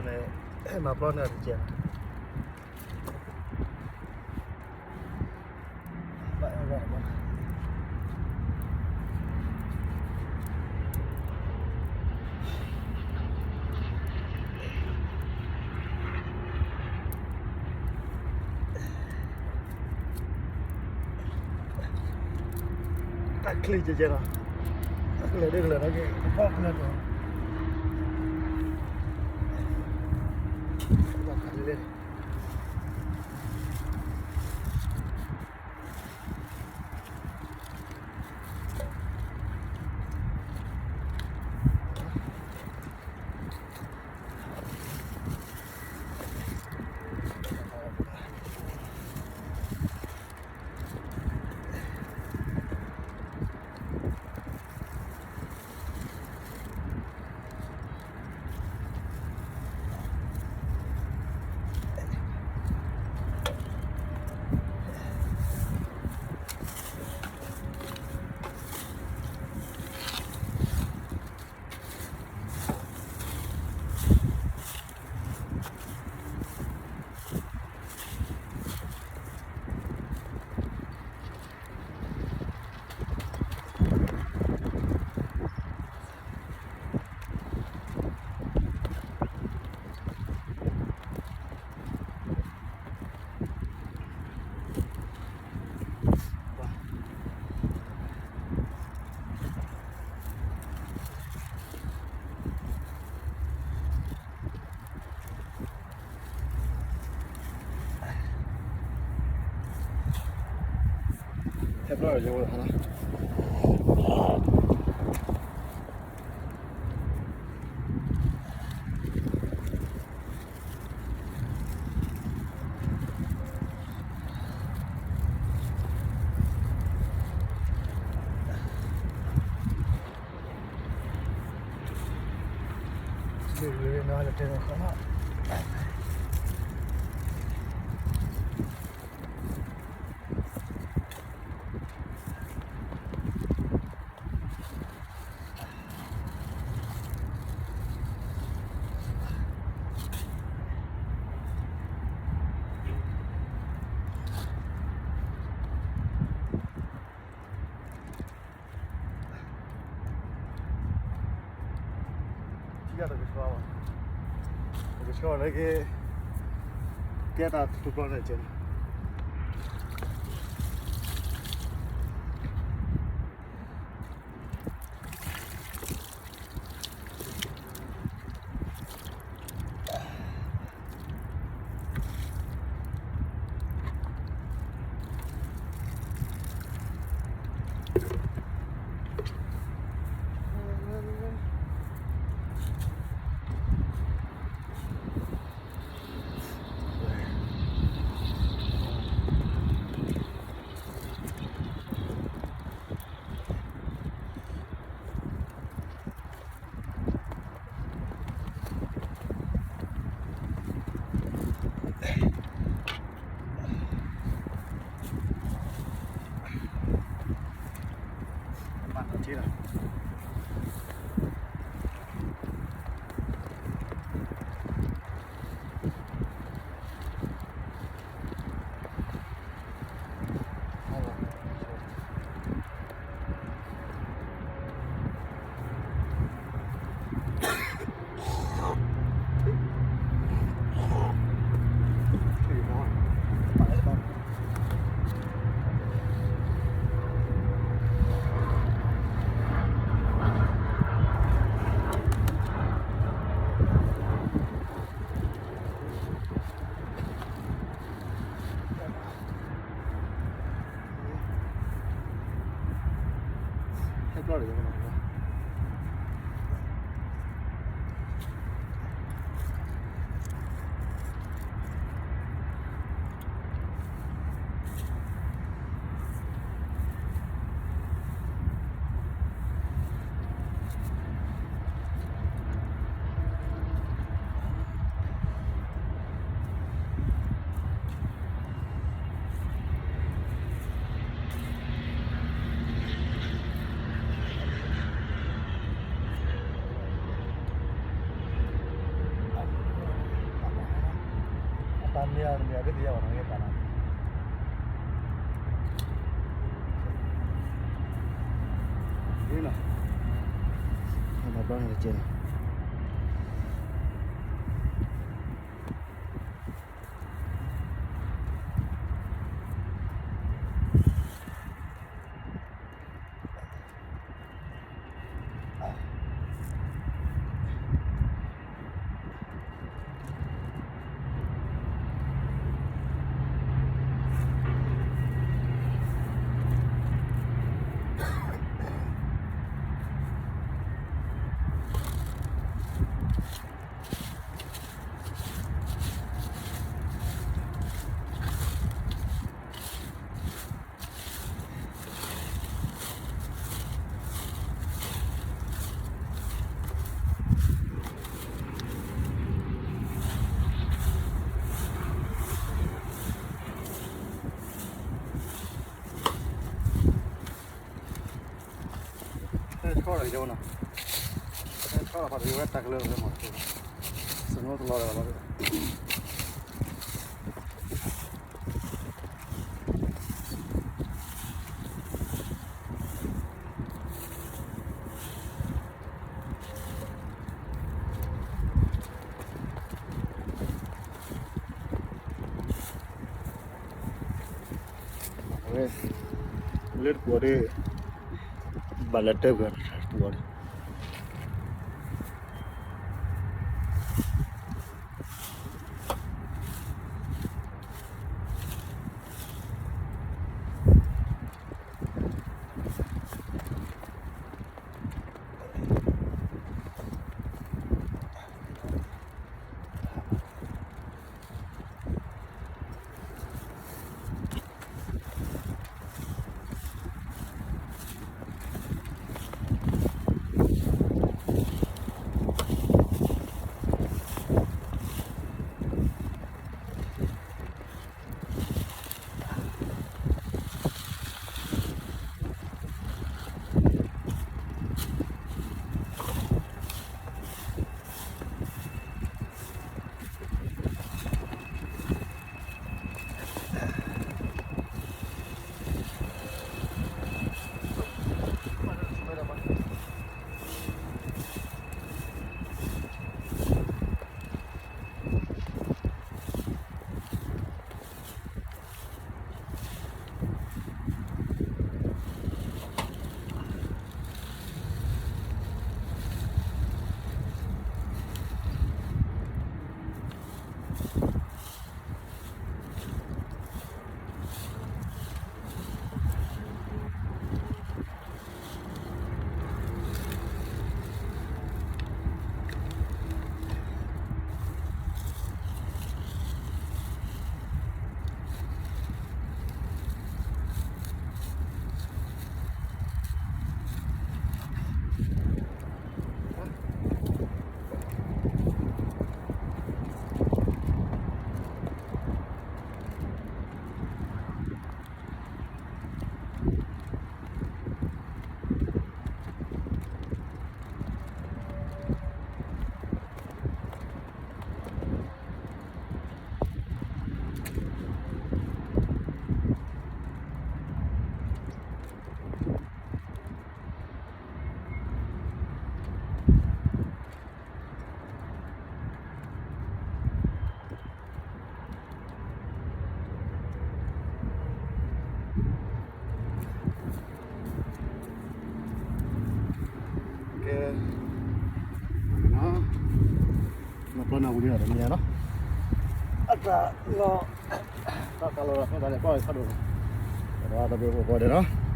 မၤပျီန့ၢ်အီၤတကဲးလီၤ. တၢ်ချံကဲကဲလီၤ, တၢ်ကလဲၤဒ်ကလဲၤနီၤက့ၤ တပီၢ်ဖဲလဲၣ်ဒီး ဘၣ်ခးလၢလဲၣ်န့ၣ် ဟဲဘျီၣ်ယဝဲဟါလီၤ. ထံဂၤတကဆှီဘၣ်, တကဆှီလၢက့, ကဲတၢ်ထူၣ်ဖျီန့ၣ်ကဲန့ၣ် ဟဲဘျီၣ်လီၤ. မ့ၢ်အမ့ၢ်အဒ်သိးယဝဲနီၤ ကဲပာ်လီၤ နီၤ, ဘျီန့ၣ်တကဲနီၤ. တၢ်ဆီၣ်လီၤက့ၤဝဲနီၤ, တၢ်ဆီၣ်လီၤဖးတက့ၢ်ဝဲတၢ်ကလၢာ်လီၤမး, စနိတလီၤဒီးလီၤ. အဝဲ လၢတပူၤဒီး ဘၣ်လဲၤတၢ်ပှဲၤတပူၤဒီး ကဲ, နပျီနၢ်ဟူလံနီၤ တမ့ၢ်နီၤ, အတၢ်လီၤ, တၢ်လီၤဖဲတၢ်လဲၤကွၢ်ဖးဒိၣ်, တၢ်ဘျုးဖးဒိၣ်နီၤ.